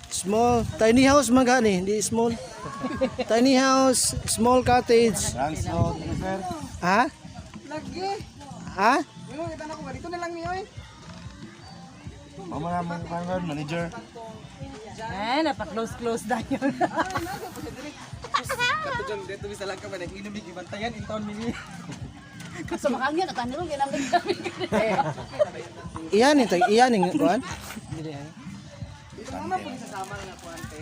Small, tiny house man gani, hindi small. Tiny house, small cottage. Branch road, sir. Ha? Lagi. Ha? Yung kita na ko ba dito na lang niyo eh. Mama na mong pangalan, manager. Eh, napa-close-close na yun. Kato dyan dito bisa lang ka ba nag-inom ibantayan in town mini. So, makangyan, at ano, yan ang nagsabi. Iyan ni tag iyan ni kuan. Dito na po sasama na ko ante.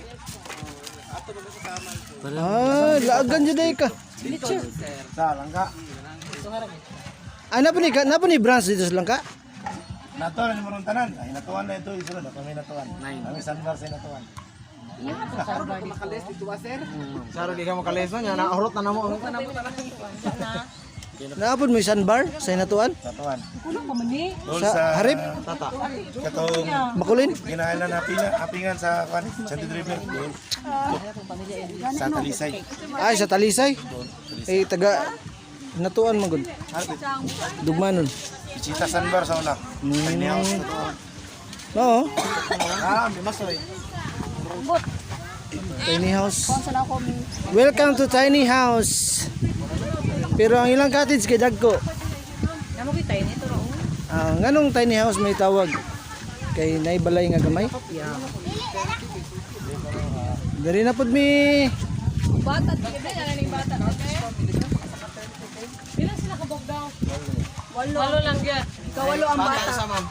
Ato ba sa sama ko. Ah, laagan jud ay ka. Dito sir. Sa Langka. Ah, napa ni branch dito sa Langka? Natuan na mo tanan. Ay, natuan na ito. Isunod, ako may natuan. Kami sandbar sa natuan. Karon ko makales dito wa sir. Saro di ka mo kaleso nya na urot na namo. Naapod mo sandbar sa Hinatuan? Natuan. Kulang pa man eh. Doon Sa Harip? Tata. Katong Makulin? ginailan na pila, apingan sa kwan, Santi River. Doon. Sa Talisay. Ay, sa Talisay. Eh, taga Hinatuan man gud. Dugmanon. Ichita sandbar sa una. Tiny house. Natuan. Oo. Ah, may masoy. Tiny house. Welcome to tiny house. Pero ang ilang cottage kay dagko. Namo kita ini ito ro. Ah, nganong tiny house may tawag? Kay naibalay nga gamay. Diri na pud mi. Bata, di na ning bata. Bilang sila kabog daw? Walo. Walo lang gyud. Ikawalo ang bata. Sa ma'am.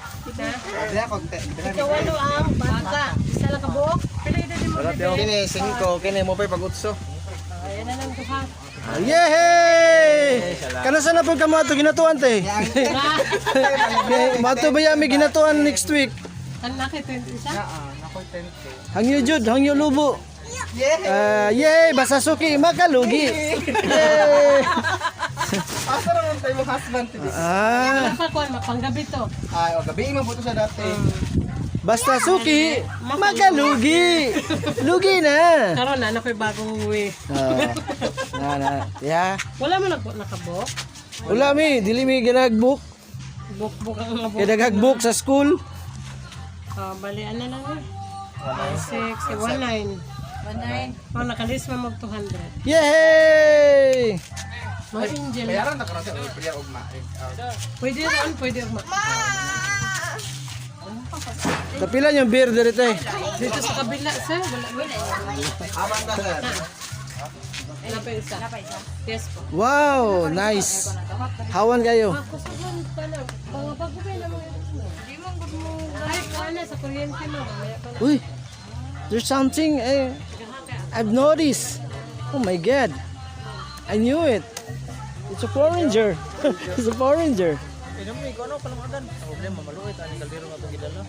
Diya konti. Ikawalo ang bata. Isa lang kabuok. Pila edad mo bebe? Kini 5, kini mo pay pag 8. Ayan na lang duha. Ah, yehey! Kanasa na pud ka mo ato ginatuan te? Mato ba yami ginatuan next week? Anak kay 21. Ah, nako 10K. Hangyo jud, hangyo lubo. Ah, yay, basta suki makalugi. Yay! Asa ra man tayo mong husband today? Ah, Nakakuan mapanggabi to. Ay, o gabi man po to siya dati. Basta suki makalugi. Lugi na. Karon na ako'y bagong uwi. Ah, na na. Yeah. Wala mo nag nakabok? Wala mi, dili mi ginagbook. Buk-buk ang mga Kaya nagagbook sa school. Ah, bali ano lang eh. 6, 1, 9. 1, 9. Oh, nakalis mo mag 200. Yay! Mga angel. Bayaran na karon sir, libre og ma. Pwede ron, pwede ron. Kapila yung beer diri te. Dito sa kabila, sir. Wala, wala. Aman ta sir. Wala pa isa. Yes po. Wow, nice. Hawan kayo. Kusugan pa lang. Mga bago pa yung mga Di mo good mo. Ay, kuha na sa kuryente mo. Mamaya pa na. Uy, there's something eh, I've noticed. Oh my God. I knew it. It's a foreigner. It's a foreigner. Inom mi ko ano palangadan. Problema maluoy ta ni kaldero nga to gidala.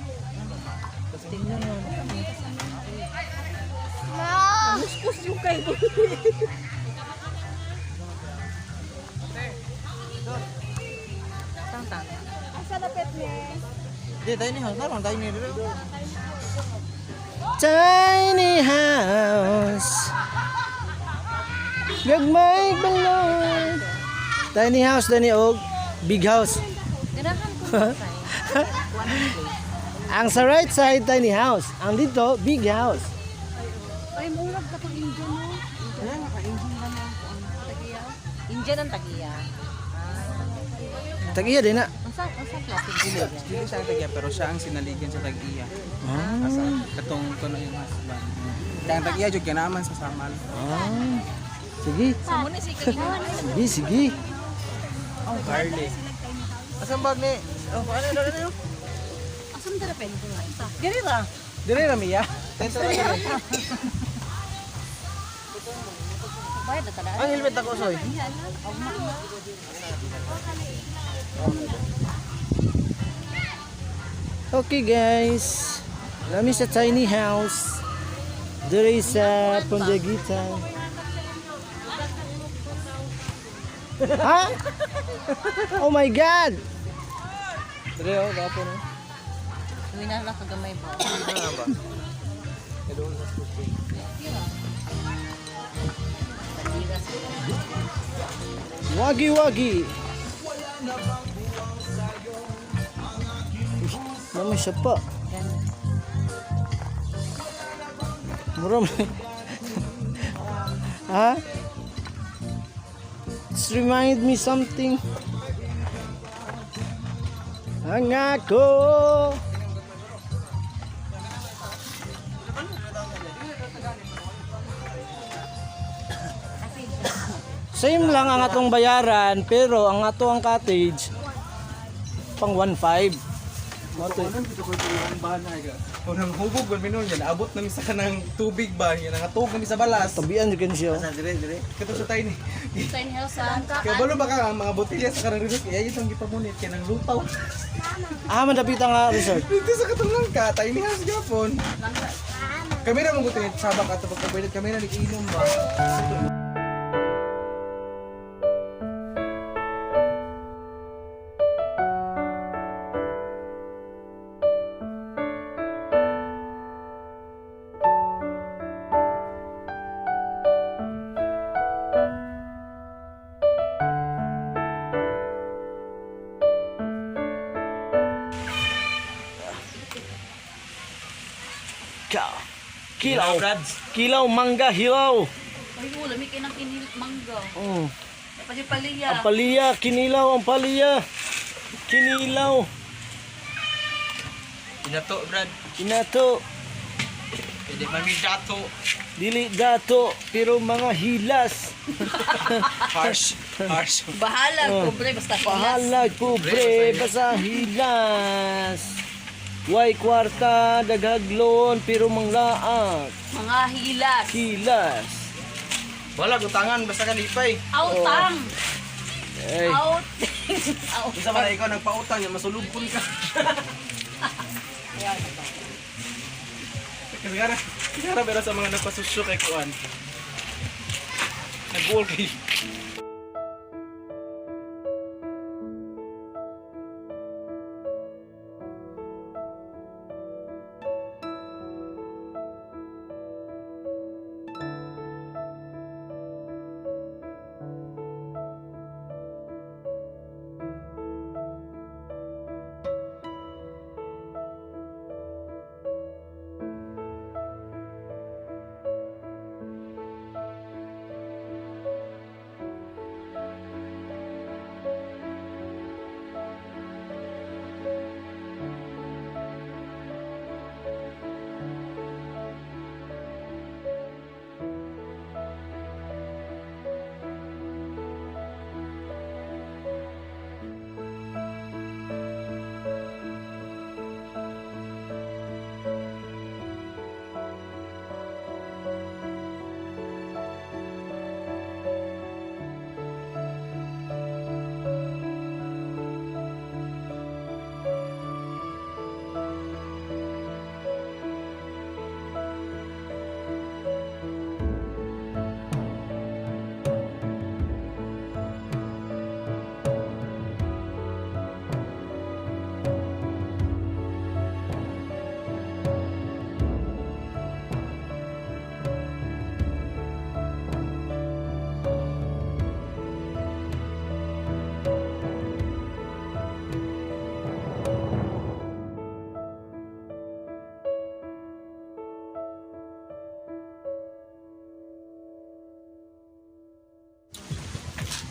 Di tayo ni house, naron tayo ni diri. Tiny house. Gagmay balon. Tiny house dani og big house. Ang sa right side tiny house, ang dito big house. Ay, murag ka pag Indian, no? Indian ang tagiya. Tag-iya din na. Unsa klase Indian? Dili siya ang tag-iya pero siya ang sinaligan sa tag-iya. Ah. Asa katong kuno yung husband. Kaya ang tag-iya jud kanaman sa Samal. Ah. Sige. Sige, sige. Carly. Asan bag ni? Oh, ano ano ano? Asan dara pen? Diri ra. Diri ra miya. Tento ra. Bayad na tala. Ang helmet ako soy. Okay guys. Nami sa tiny house. Dire sa Pondaguitan. Ha? Oh my God! Diri oh, gapo no. Uwi na lang kagamay ba? Wagi wagi. Uy, naman siya pa. Mura man. Ha? It's remind me something. Ang ako. Same lang ang atong bayaran pero ang ato ang cottage pang 1.5. Mo to. Unang hubog gud minon yan, abot na mi sa kanang tubig ba, yan nangatog na mi sa balas. Tabian jud siya. Kato sa tiny. Tiny house ah. Kaya balo ba ka ang mga botelya sa kanang resort, kaya yun ang gipamunit kay nang lutaw. Ah, mandapit ang resort. Dito sa katong ka, tiny house gyapon. Kami ra mong gutin sabak ato pagka kami ra nag-inom ba. Ka. Kilaw. Kilaw mangga hilaw. Ay, wala may kinang kinil mangga. Oh. Pati paliya. Ang paliya, kinilaw ang paliya. Kinilaw. Inato, Brad. Inato, Pwede man mi dato. dili dato, pero mga hilas. Harsh. Harsh. Bahala, pobre, basta hilas. Bahalag, pobre, basta hilas. Way kwarta, daghaglon, pero manglaak. Mga hilas. Hilas. Wala gutangan basta kalipay. Outang. Ay, Out. Out. Isa man ikaw nagpautang ya masulubkon ka. Kasi gara, gara pero sa mga nagpasusyo kay kuan. Nag-goal kay.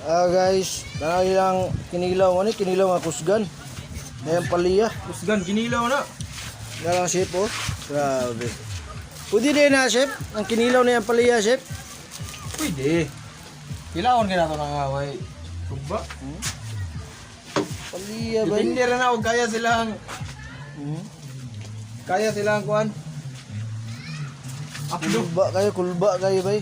Ah guys, tanaw lang kinilaw ano kinilaw nga kusgan. Ngayon paliya. Kusgan ginilaw na. Nga lang chef oh. Grabe. Pwede din na chef, ang kinilaw na yung paliya chef. Pwede. Kilawon kay nato nang away. Suba. Paliya ba? Depende ra na og kaya silang kaya silang kuan. Apdo. Kulba kayo bay.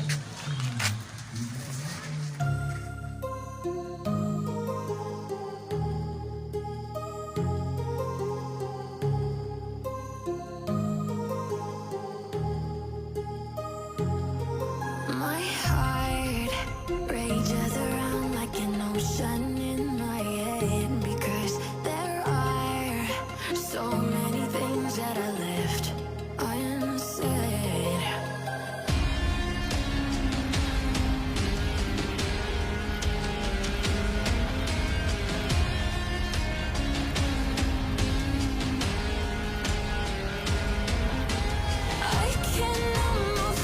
My heart rages around like an ocean in my head because there are so many things that I left unsaid. I can almost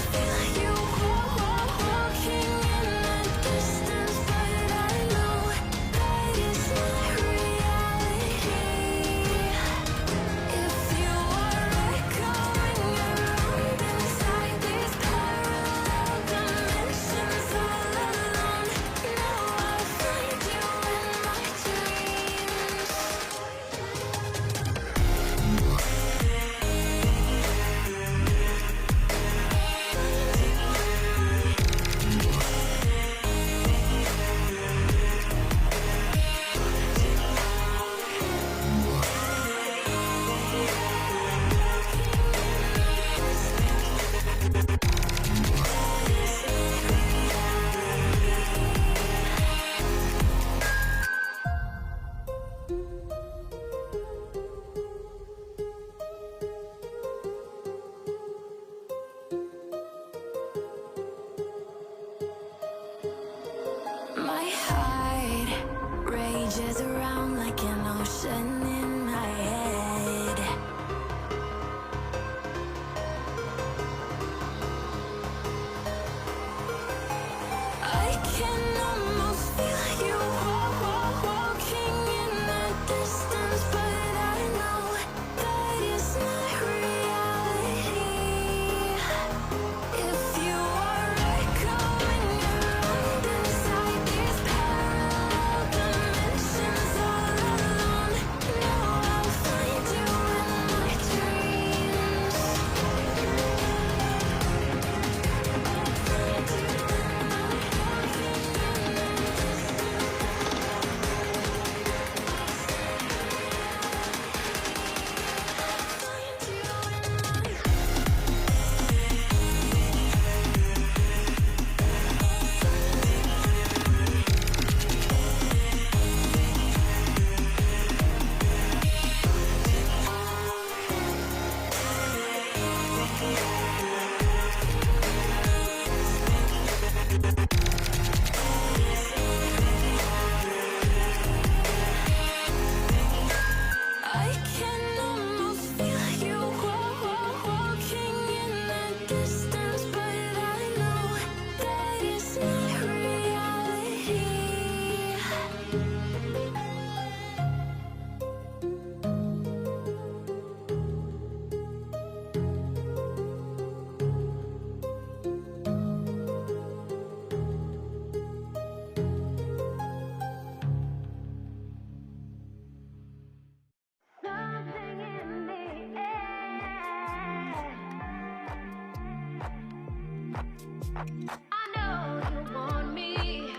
I know you want me.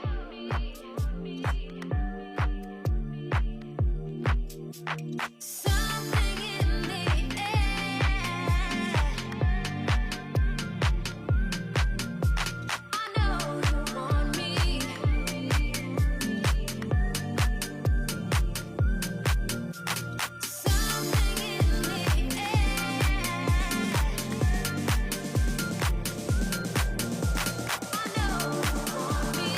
Something in the air. I know you want me. Something in the air. I know you want me.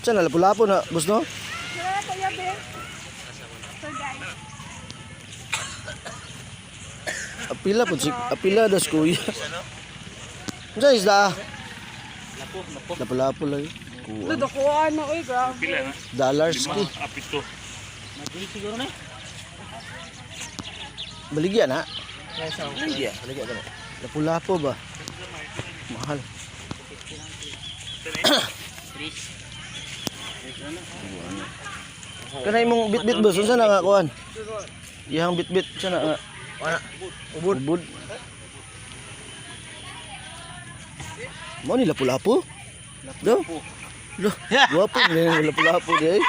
Saan na lapu-lapu na, boss no? Apila po si apila das kuya. Unsa isda? Lapu-lapu lang. Kuha. Dakuan na, oy, grabe. Dollars ki. Siguro na. Baligya na. Baligya, baligya ba? Lapu-lapu ba? Mahal. Kanay mong bitbit boss, unsa na nga kuan? Iyang bitbit unsa na nga? Ubod. Ubod. Mo ni lapu-lapu? Do. Lo, gwapo ni lapu-lapu di ay.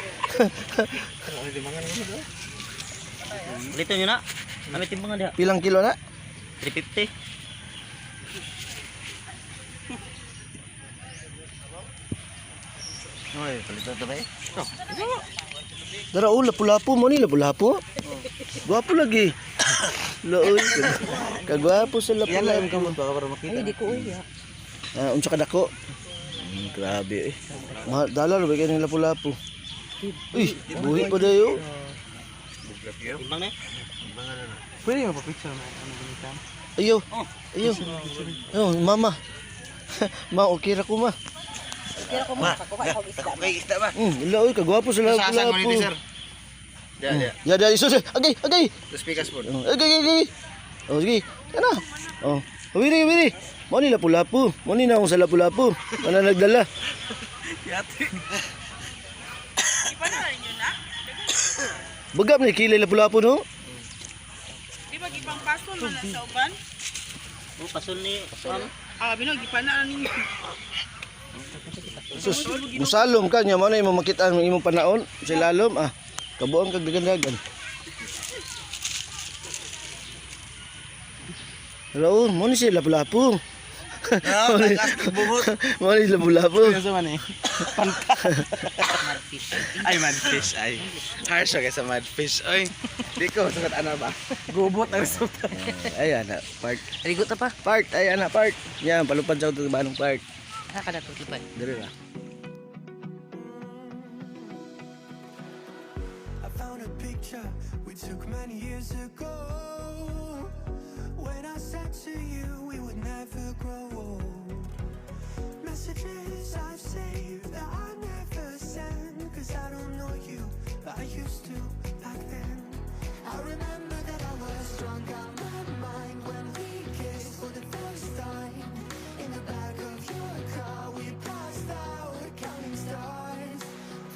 Dito nyo na. Kami timbangan diha. Pilang kilo na? 350. Oy, palito to ba eh? Dara oh, lapu-lapu mo ni lapu-lapu. Gwapo lagi. Looy. Kagwapo sa Yan lang lapu-lapu. kamot baka para makita. Ay, di ko uya. Ah, unsa ka dako? Grabe eh. Mahal dollar ba kay ning lapu-lapu? Uy, buhi pa dayo. Timbang na. Pwede mo pa-picture na ano gamitan. Ayo. Ayo. Oh, mama. Ma, okay ra ko ma. Pero kung makakuha ako isda. Okay, isda ba? Ila oy, kagwapo sa Saan mo lapu-lapu. nito, sir? Diya, diya. Ya, ya, isus. Agay, agay. Tapos pikas po. Oh, agay, agay. Oh, sige. Kana. Oh, wiri, wiri. Mo ni lapu-lapu. Mo ni na akong sa lapu-lapu. Wala nagdala. Yati. Bagap ni kilay lapu-lapu no? Di ba gipangpasol man na sa uban? Oh, pasol ni. Ma'am. Ah, binog gipana na ninyo. Sus, musalom ka niya mo na imong makita ang imong panaon sa ilalom ah. Kabuang kag dagan-dagan. Raul, mo ni siya lapu-lapu. Ah, buhot. Mo ni lapu-lapu. Ano man eh? Panta. Ay, madfish ay. Harsh ka sa madfish. Oy. Di ko sukat ano ba? Gubot ang resulta. Ay ana, part. Rigot na pa. Part ay ana part. Yan palupad sa utong banong part. Nakakatutupad. Dire ra. I found a picture we took many years ago. When I said to you we would never grow old. Messages I've saved that I never send. 'Cause I don't know you, but I used to back then. I remember that I was drunk out my mind when we kissed for the first time. In the back of your car, we passed out counting stars.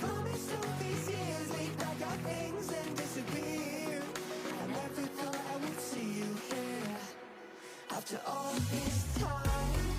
Promised all these years we'd pack our things and disappear. I never thought I would see you here after all this time.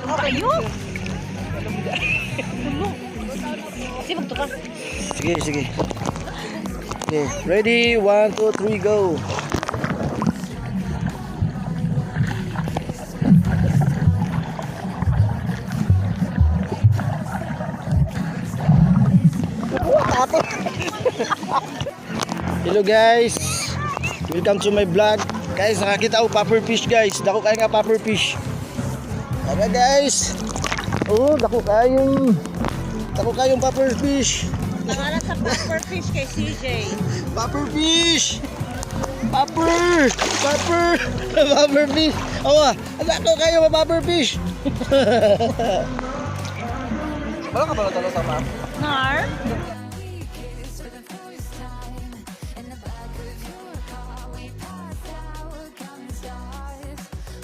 Kayo? Kasi magtuka. Sige, sige. Okay, ready? 1, 2, 3, go. Hello guys. Welcome to my vlog. Guys, nakakita ko puffer fish, guys. Dako kayo nga puffer fish. Tara, guys. Oh, dako kayong puffer fish. Pangalan sa puffer fish kay CJ. Puffer fish! Puffer! Puffer! Puffer fish! Oh, dako kayo mga puffer fish! Wala ka ba talo sa map? Nar? We kissed for the first time in the back of your car. We passed out counting stars.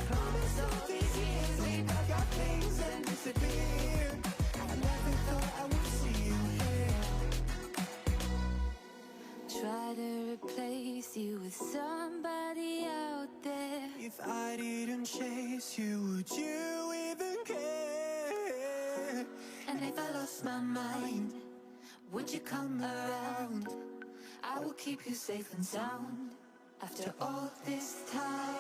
Promise all these years we pack our things and disappear. I never thought I would see you here. Try to replace you with somebody out there. If I didn't chase you, would you even care? And if I lost my mind, would you come around? I will keep you safe and sound. After all this time.